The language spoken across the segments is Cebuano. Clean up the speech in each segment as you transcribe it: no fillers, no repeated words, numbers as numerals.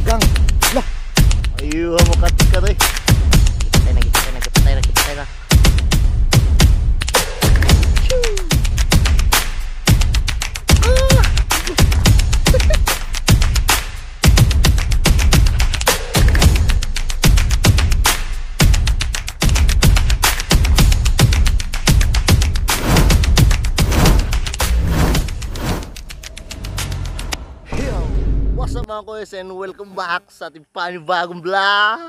Pagang. Lah. Ayuha mo kat-kat eh. Gipatay na, gipatay na, gipatay na, gipatay na. What's up mga koys and welcome back sa ating panibagong vlog.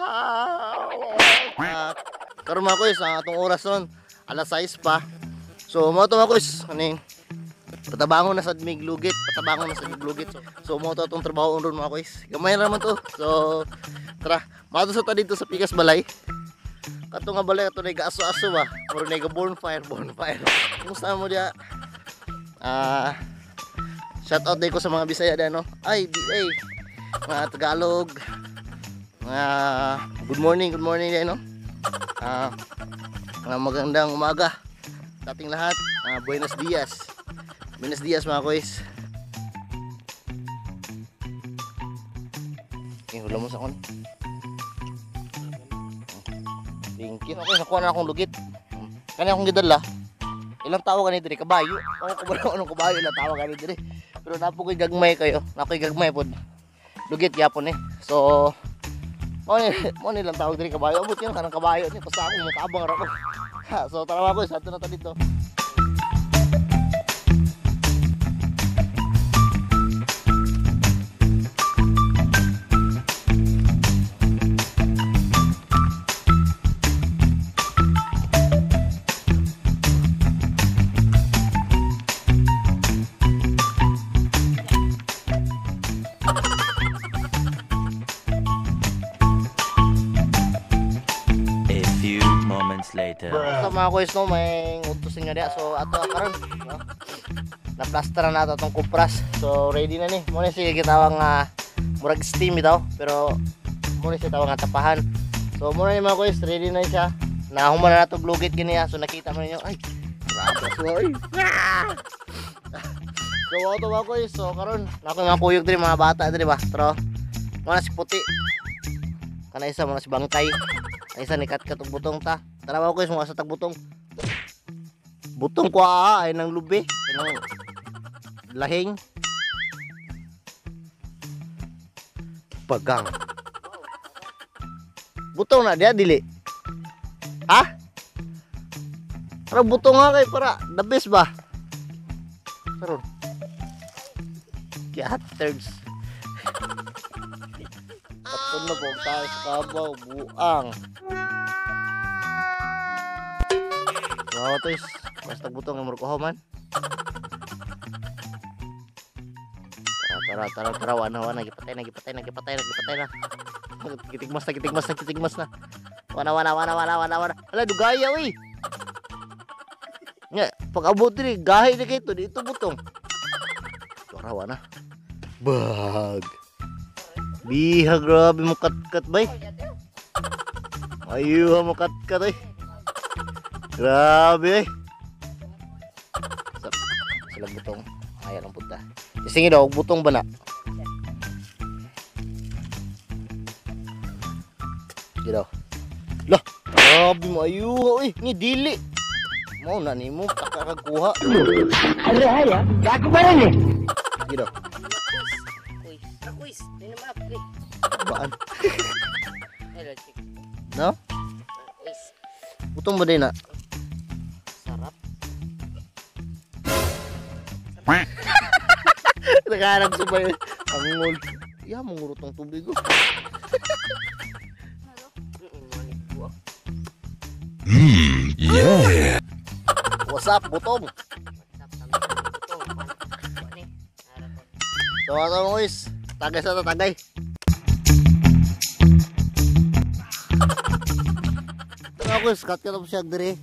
Karon mga koys, ang atong oras nun alas 6 pa. So mo to mga koys, kaning patabangon na sa miglugit, patabangon na sa miglugit. So mo to atong trabaho ron mga koys. Gamay ra man to. So tara, maadto sa ta dito sa Pikas Balay. Kato nga balay ato nay gaaso-aso ba. Muro nay ga bonfire, bonfire. Kumusta mo diya? Shout out din ko sa mga Bisaya dyan, no? Ay, di, ay, mga Tagalog, mga good morning din, no? Mga magandang umaga sa ating lahat. Buenos dias. Buenos dias mga koys. Okay, hula mo sa kon. Thank you. Okay, nakuha na akong lugit. Kani akong gidala. Ilang tao kani diri kabayo. Ako kabalo anong kabayo, ilang tao kani diri. Pero napo ko'y gagmay kayo. Nako'y gagmay pod. Lugit yapon eh. So mo ni lang tawag diri kabayo. Abot yun kanang kabayo ni basta ako mutabang ra ko. So tara mga boys, adto na ta dito. Later. So mga koys, no, may utusin nga diya. So ato karon, no, na-plaster na nato atong kupras. So ready na ni. Mo ni siya gitawag nga murag steam bitaw, pero mo ni siya tawag nga tapahan. So mo ni mga koys, ready na siya. Nahuman na nato glugit gini ya. So nakita mo ninyo, ay grabe so. So ato mga koys, so karon nako mga kuyog diri, mga bata diri ba. Pero mo na si puti. Kana isa mo na si bangkay. Ang isa ni kat-kat og butong ta. Tara mga koys, mga sa tagbutong. Butong ko ay nang lubi, ay nang lahing. Pagang. Butong na diya dili. Ha? Para butong nga kay para the best ba? Karon. Kaya thirds. Katon na po tayo sa kabaw, buang. Wow, toys. Basta butong ang murko man. Tara, tara, tara, wana, wana, gipatay na, gipatay na, gipatay na, gipatay na. Gitigmas na, gitigmas na, gitigmas na. Wana, wana, wana, wana, wana, wana. Hala, dugaya, uy. Nga, pag abot diri, gahi na kayo dito butong. Tara, wana. Bag. Biha, grabe mo kat-kat, bay. Ayuha mo kat-kat, ay. Grabe eh. Sila butong. Ayan ang punta. Sige daw, butong ba na? Sige daw. Lah, grabe mo ayuha eh. Ni dili. Mau na ni mo kakakakuha. Ay, ay, gago ba rin eh? Sige daw. Kuis. Kuis. Baan? No? Butong ba din na? Sarap. Nakaharap sa bayo. Ang ngol. Ya, mangurot ang tubig ko. Yeah. What's up, butong? So, ato mga guys. Tagay sa tagay. Mga guys, cut ka tapos siya diri.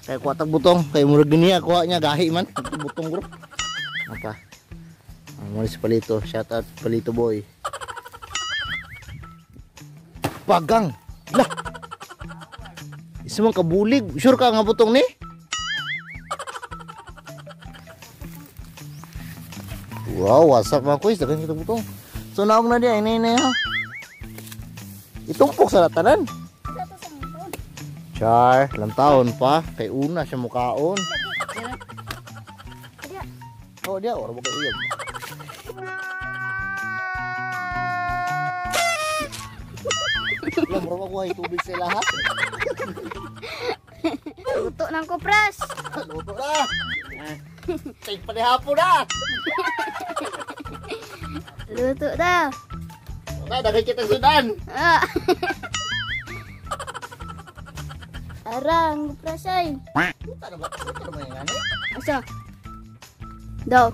Kaya kuha tag butong. Kaya murag gini, kuha niya gahi man. Butong bro. Apa? Ang si Palito. Shout out Palito boy. Pagang. Lah. Isa man kabulig. Sure ka nga butong ni? Wow, what's up mga kuys? Daghan kita butong. So naog na diya, inay na ha. Itumpok sa tanan. Char, ilang taon pa kay una siya mukaon. Oh, dia ora buka uyab. Lah, mura ko ay tubig sa lahat. Luto ng kupras. Luto na. Take pa ni hapon na. Luto na. Na, daghan kita sudan. Ah. Arang kupras ay. Luto na ba? Luto na ba yung ano? Asa? Daw.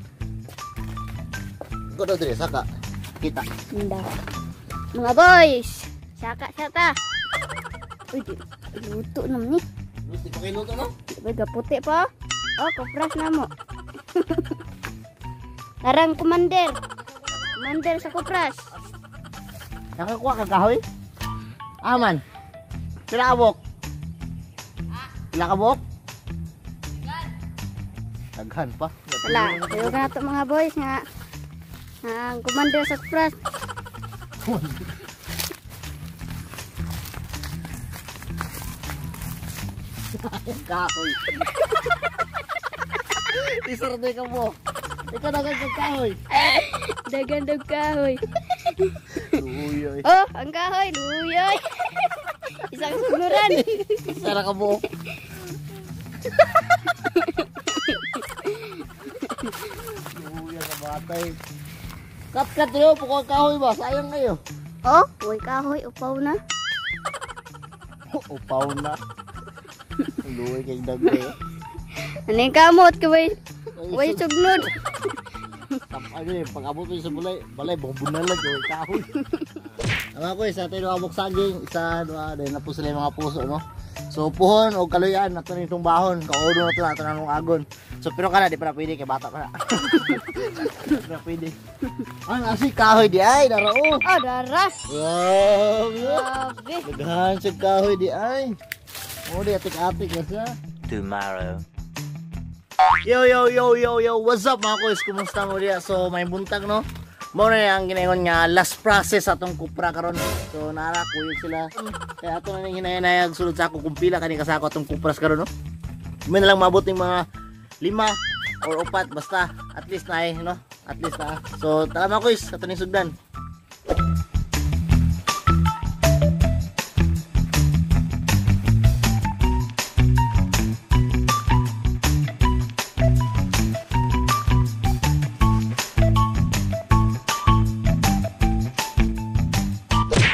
Ikaw daw dire, saka. Kita. Daw. Mga boys, saka saka. Uy, di, luto naman ni. Luto pa kayo luto no? Uy, gaputi pa. Oh, kupras na mo. Arang commander. Commander sa kupras. Nakakuha ka kahoy? Aman. Pila ka buhok? Pila ka buhok? Daghan pa. Wala, tayo na ito mga boys nga. Ang commander sa kupras. Kahoy. Isarde ka mo. Ikaw dagan kang kahoy. Dagan daw kahoy. Luyoy. Oh, ang kahoy, luyoy. Isang sugnuran. Sara ka mo. Luya ka batay. Kat-kat yun, puko ang kahoy ba? Sayang kayo. Oh, uy kahoy, upaw na. Upaw na. Luoy kay dagay. Ano yung kamot ka, way? Way sugnod. Ano eh, pag abot mo sa balay, balay, bukong lang yung kahoy. Ang ako eh, sa atin abok saging, isa, dua, dahil na po sila yung mga puso, no? So, puhon o kaluyan, nato na itong bahon, kauno na ito, nato na nung agon. So, pero ka na, di pa na pwede, kay bata pa na. Di pa na pwede. Ang asi, kahoy di ay, darao. Oh, dara. Wow, Grabe. Daghan siya kahoy di ay. O, di atik-atik na siya. Tomorrow. Yo, yo, yo, yo, yo, what's up mga kuys? Kumusta mo diya? So, may buntag, no? Mao na ang ginayon nga last process atong kupra karon. So, nara, kuyog sila. Kaya ato na ning hinayanayag sulod sa ako kung pila kani kasako atong kupras karon, no? May na lang maabot ning mga 5 or 4, basta at least na eh, no? At least na. So, tara mga kuys, ato ning sugdan.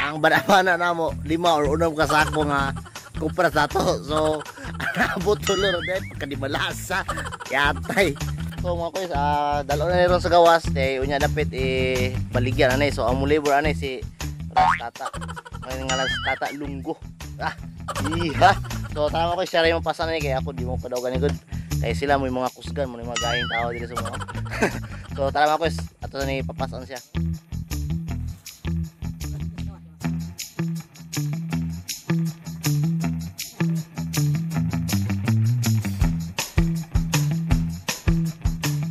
Ang bana-bana na mo, 5 or 6 ka sako nga kupras ato. So, abot tulo ra dahil pagkadimalasa. Yatay. So mga kuys, dalo na ron sa gawas kay unya dapit baligyan anay. So ang labor anay si Ras Tata. May ngalan si Tata Lunggo. Ah, iha. So tama ko share yung pasan ni kay ako di mo pa daw gani good. Kay sila mo yung mga kusgan, mo yung mga gahing tao dili sa mga. So tara mga kuys, ato ni papasan siya.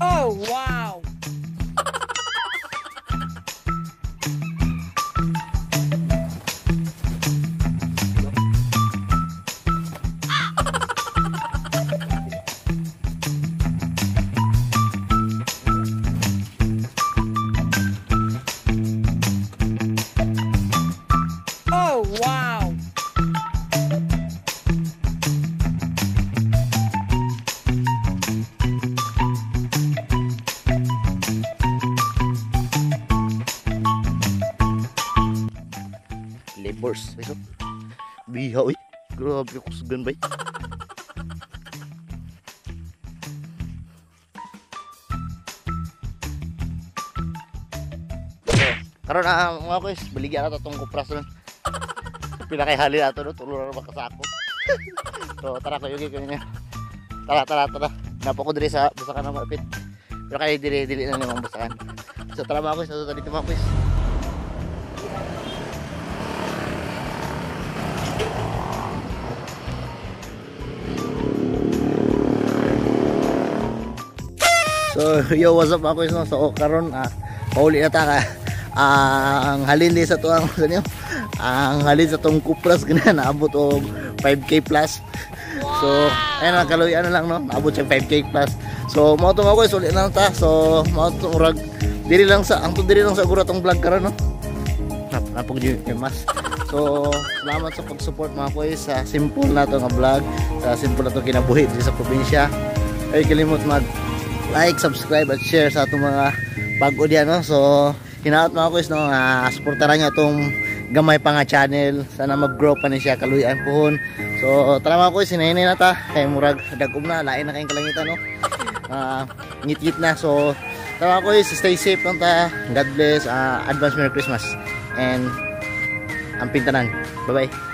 Oh, wow! Oh, wow! Labors. Biha, uy. Grabe kusgan bay. So, karon mga kuys, baligyan na to tong kupras nun. Pinakayhali na to no, tulo na makasako. So tara kuyugi ko ninyo. Tara, tara, tara. Napo ko diri sa busakan na malapit. Pero kay diri dili na nimong busakan. So tara mga kuys, nato dito mga kuys. So yo, what's up mga kuys, no? So karon pauli na ta ka. Ang halin di sa tuang sa niyo, ang halin sa tong kupras ganyan naabot og 5K plus. So ayun lang, kaluyan na lang, no, naabot siya 5K plus. So mao to, mga koy, sulit na lang ta. So mao to, murag diri lang sa ang to, diri lang sa guro tong vlog karon, no. Napog yung mas. So salamat sa pag-support, mga koy, sa simple na to nga vlog, sa simple na to kinabuhi diri sa probinsya. Ay kalimot mag like, subscribe at share sa atong mga bago diyan, no. So hinaot, mga koys, no, suportaran niyo atong gamay pa nga channel. Sana mag-grow pa ni siya, kaluyan pohon. So tara, mga koys, hinahinay na ta kay murag dagom na, lain na kayong kalangitan, no. Ngit-ngit na. So tara, mga koys, stay safe lang ta. God bless. Advance Merry Christmas and ang pintanan. Bye bye.